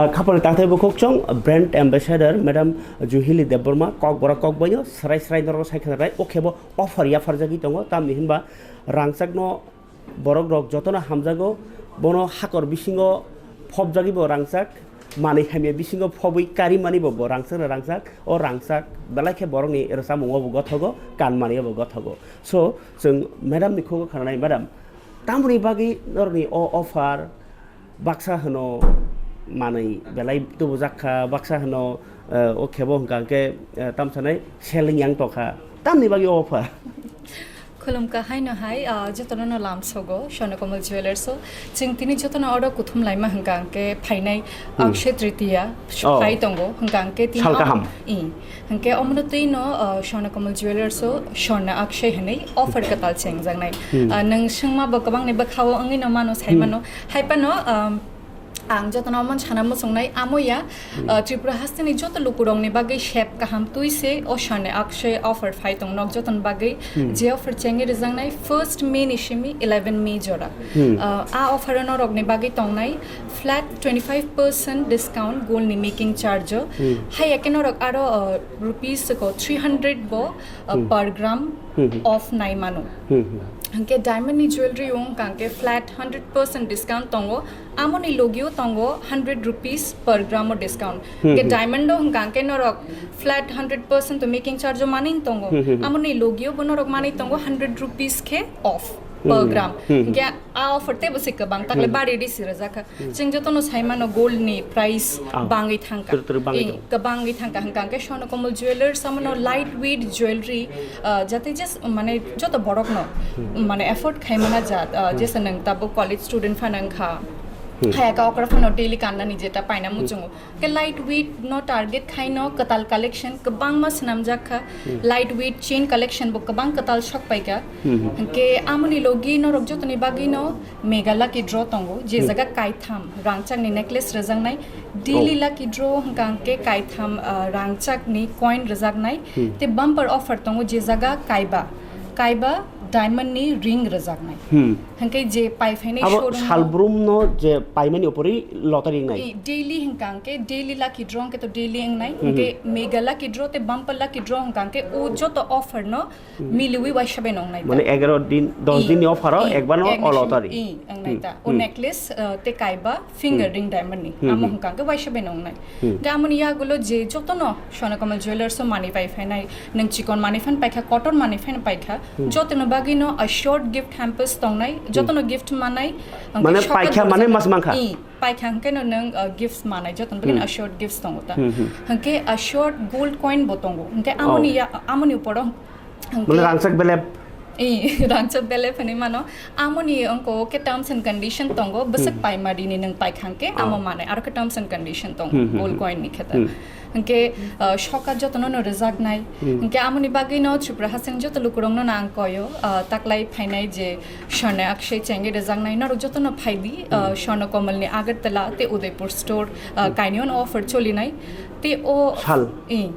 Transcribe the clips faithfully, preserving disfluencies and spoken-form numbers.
Khapal tathai bukhuk chwng brand ambassador madam Juhili Debbarma kok borok kok baino srai srai norok sai khna rai, o khe bo offer yapharjagwi tongo, tamni hinba rangchakno borok rok jotono hamjago, bono hakor bisingo phobjagwi bo rangchak, manwi hamya bisingo phobwi kari mani bo, bo rangchak no rangchak, o rangchak belai khe borokni rwchapmungo bo gothogo, kan mani bo gothogo. So, chwng madam ni khugo khananai, madam, tamoni bagwi norokni o offer, baksa hwno manwi belai tubujak kha, baksa hwno, eh, o khebo hwnkha hwnkhe, eh, tamsanai selling yang tokha. Tamni bagwi o offer? Khulumkha haino hai, ah, jotono no lamsogo, Swarnakomal Jewellers o. Chwng tini jotono order kuthum laima hwnkha hwnkhe phainai Hmm. Akshay Tritiya Oh. phai tongo, hwnkha hwnkhe tini Sal kaham. I, hwnkhe omono twi no, ah, Swarnakomal Jewellers o Swarna Akshay hwnwi offer kwtal chengjaknai. Hmm. Ah, nwng swngma bo kwbangni bwkhao wngwi no mano, sai Hmm. mano. Hai phano, um, ang jotono omo sana muchungnai, amo ya, Hmm. ah, Tripura hasteni joto lukurokni bagwi sep kaham twi se o Swarna Akshay offer phai tong nok jotoni bagwi Hmm. je offer chengwi rwjaknai first May ni simi eleven May jora. Hmm. Ah, a offer o norokni bagwi tongnai flat twenty five percent discount gold ni making charge o. Hmm. Hai ya khe norok aro, ah, rupees ko three hundred bo, ah, Hmm. per gram Hmm, hmm. off nai mano. Hmm, hmm. Hwnkhe diamond ni jewelry wng kang khe flat hundred percent discount tongo, amoni logio tongo hundred rupees per gram o discount. Hmm, Hwnkhe hmm. diamond o hwnkha hwnkhe norok flat hundred percent to making charge o manwi tongo, Hmm, hmm, hmm. amoni logio bo norok manwi tongo hundred rupees khe off per Hmm, hmm, gram. hmm, hmm. Hwnkhe a offer teibo se kwbang, takle Hmm. bari risi rwjak kha. Hmm. Chwng jotono sai mano gold ni price Ah. bangwi thangkha. Twrwk twrwk bangwi Eh, tongo. Kwbangwi thangkha hwnkha hwnkhe Swarnakomal Jewellers samono light weight jewelry, ah, jate just mane joto borok no Hmm. mane afford khai mana jat, ah, Hmm. jesa nwng tabuk college student phano wngkha. Hmm. Hayaka okra phano daily kannani jeta paina Hmm. muchungo. Ke light weight no target khai no kwtal collection kwbangma swnamjak kha. Hmm. Light weight chain collection bo kwbang kwtal sok paikha. Hmm. Hwnkhe amoni logi norok jotoni bagwi no mega lucky draw tongo, je Hmm. jaga kaitham rangchakni necklace rwjaknai. Daily Oh. lucky draw hwnkha hwnkhe kaitham, ah, rangchakni coin rwjaknai. Hmm. Tei bumper offer tongo, je jaga kaiba, kaiba diamond ni ring rwjaknai. Hmm. Hwnkhe je pai phainai Abo showroom o salbrum no je paimani opori lottery wngnai? I, daily hwnkha hwnkhe daily lucky draw hwnkhe to daily wngnai. Hmm. Hwnkhe mega lucky draw tei bumper lucky draw hwnkha hwnkhe o joto offer no Hmm. miliwi waisa bai nongnai Mane ta. egaro din, dos I, din ni offer o i, ekbar no egni o lottery. I, wngnai Hmm. ta. O Hmm. necklace, uh, tei kaiba finger Hmm. ring diamond ni. Hmm, Amo hmm. hwnkha hwnkhe waisa bai nongnai. Hmm. Hwnkhe amoni yagulo je jotono Swarnakomal Jewellers o manwi pai phainai, nwng chikon manwi phan paikha, kotor manwi phan paikha, Hmm. jotono bagwi no assured gift hampers tongnai, Hmm. jotono gift manai, hwnkhe Mane sokha paikha mane dorjani. Mas mankha? I, paikha hwnkhe no nwng, uh, gifts manai, jotono bagwi no Hmm. assured gifts tongo ta. Hmm, hmm. Hwnkhe assured gold coin bo tongo. Hwnkhe Oh. amoni ya, amoni uporo hwnkhe Mane rangchak belep? I, rangchak belep hwnwi mano. Amoni ongko khe terms and condition tongo, bwswk Hmm. paima rini nwng paikha hwnkhe Oh. amo manai, aro khe terms and condition tongo, Hmm, hmm, gold hmm. coin ni khe ta. Hmm. Hwnkhe, uh, sokha jotono no rwjaknai. Hmm. Hwnkhe amoni bagwi no Tripura hasteni joto lukurok no ang koyo, uh, taklai phainai je Swarna Akshay chengwi rwjaknai, norok jotono phaidi, uh, Hmm. Swarnakomal ni Agartala tei Udaipur store, uh, Hmm. kainwi no offer cholinai. Tei o Sal? I.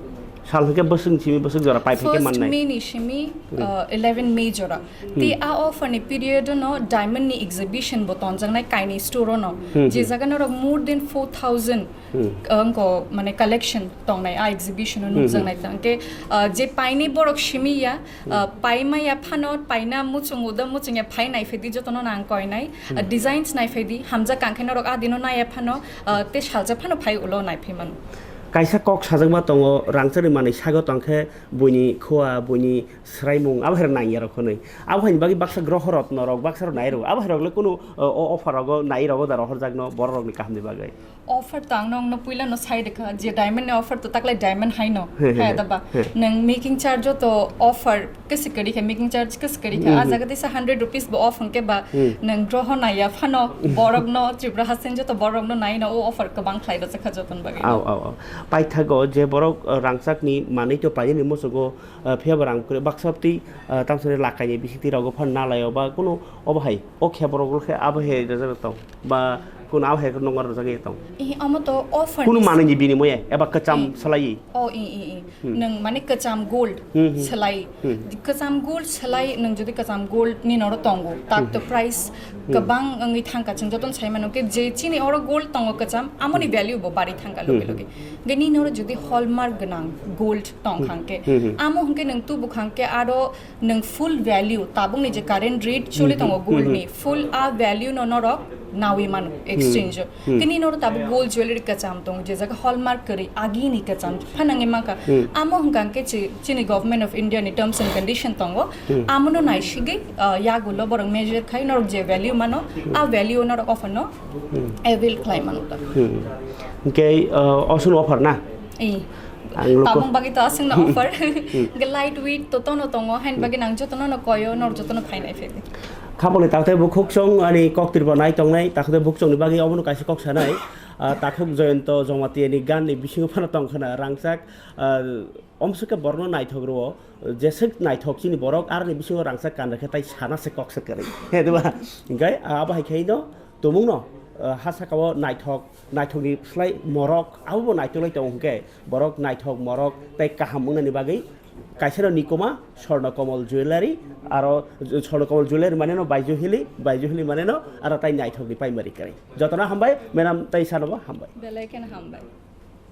Sal hwnkhe bwswk simi bwswk jora pai phaikhe First mannai. May ni simi, Hmm. uh, eleven May jora. Hmm. Tei a offer ni period no diamond ni exhibition bo tonjaknai kainwi store o no. Hmm, Je hmm. jaga norok more than four thousand Hmm. wngko mane collection tongnai a exhibition o Hmm, nukjaknai hmm. ta. Hwnkhe, uh, je painai borok simi ya, uh, Hmm. paima ya phano paina muchungo da muchung ya phai nai phaidi jotono nang koinai. Uh, Hmm. designs nai phaidi hamjak kangkhe norok a dino nai ya phano, uh, tei salsa phano phai ulo nai phaimano. Kaisa kok sajakma tongo, rangchakni manwi sago tongkhe buini khua, buini swraimung, abo hai rok nang ya rok hwnwi. Abo haini bagwi baksa groho rotno rok, baksa rok nai rok. Abo hai rok le kunu, o, o offer rogo nai rogo da rohorjakno borok rokni kahamni bagwi. Offer to ang nokno puila no sai rwkha, je diamond ni offer to taklai diamond hai no. He, he, Hai he, da ba. he. Nwng making charge to offer kwswk kwrwi kha, making charge kwswk kwrwi kha. Hmm, A hmm. jaga teisa hundred rupees bo off hwnkhe ba Hmm. nwng groho nai ya phano borok no, Tripura hasteni joto borok no nai no o offer kwbang khlai rwjakha jotoni bagwi. Au, au, au. Paithago je borok, uh, rangchakni manwi to painani muchungo, uh, phiya bo rang kwrwi baksa twi, uh, tamsani lakaini bisingtwi rogo phan nalaio ba kunu obo hai o khe borok khe abo hai rwjak tong ba Kuno abo hai nongor rwjagwi tong. Ih, omo to offer Kunu ni manwi ni binimoye eba kwcham Ih. Salai. Oh, i, i, i. Hmm. Nwng mane kwcham gold Hmm, hmm. Salai. Hmm. Kwcham gold salai nwng jodi kwcham gold ni noro tongo, tak to Hmm. Price Hmm. Kwbang wngwi thangka, chwng jotono sai mano ke je chini oro gold tongo kwcham, amoni Hmm. Value bo bari thangka loge Hmm. Loge. Ge ni noro jodi hallmark gwnang gold tong Hmm. Khangke, Hmm, hmm. Amo hwnkhe nwng tubu khangke aro nwng full value, tabukni je current rate choli Hmm, tongo hmm, gold hmm, ni, hmm. Full a value no norok nawi mano exchange o. Hmm. Kini noro tabuk gold jewelry kwcham tongo, je jaga hallmark kwrwi agini kwcham phanangwi manka. Hmm. Amo hwnkha hwnkhe chi-, chini Government of India ni terms and condition tongo. Hmm. Amono naisigwi, ah, yagulo borok measure khai norok je value mano, Hmm. A value norok offer no Hmm. Avail khlai mano ta. Hmm. Hwnkhe, ah, osun offer na? Ee. Ang luko- Tabung bagwi to aswkno offer. Hmm. Hwnkhe light weight to tono tongo, hain Hmm. Bagwi nang jotono no koyo, nor jotono phainai phedi. Khaboni takhtai bukhuk song ani kok tirbo nai tongnai, takhtai bukhuk songni bagwi omono kaisa kok sanai. Ah, takhuk Joyonto Jamatia ni gan ni bisingo phano tong khna rangchak, ah, omswkhe borokno naithok rwo, jeswk naithok chini borok aroni bisingo rangchak kan rwkhe tai sana se kok se kwrwi. He diba? Hwnkhe, ah, abo hai khe no tumungno, ah, ha saka o naithok, naithokni slai morok, abobo naithok lai tongo hwnkhe, borok naithok morok tei kaham wngnani bagwi kaisa no Nikoma, Swarna Kamal Jewellery, aro Swarna Kamal Jewellery mane no Baijo Hili, Baijo Hili mane no aro tai naithokni paimari kwrwi. Jotono hambai, madam tei sanobo hambai. Belai kheno hambai.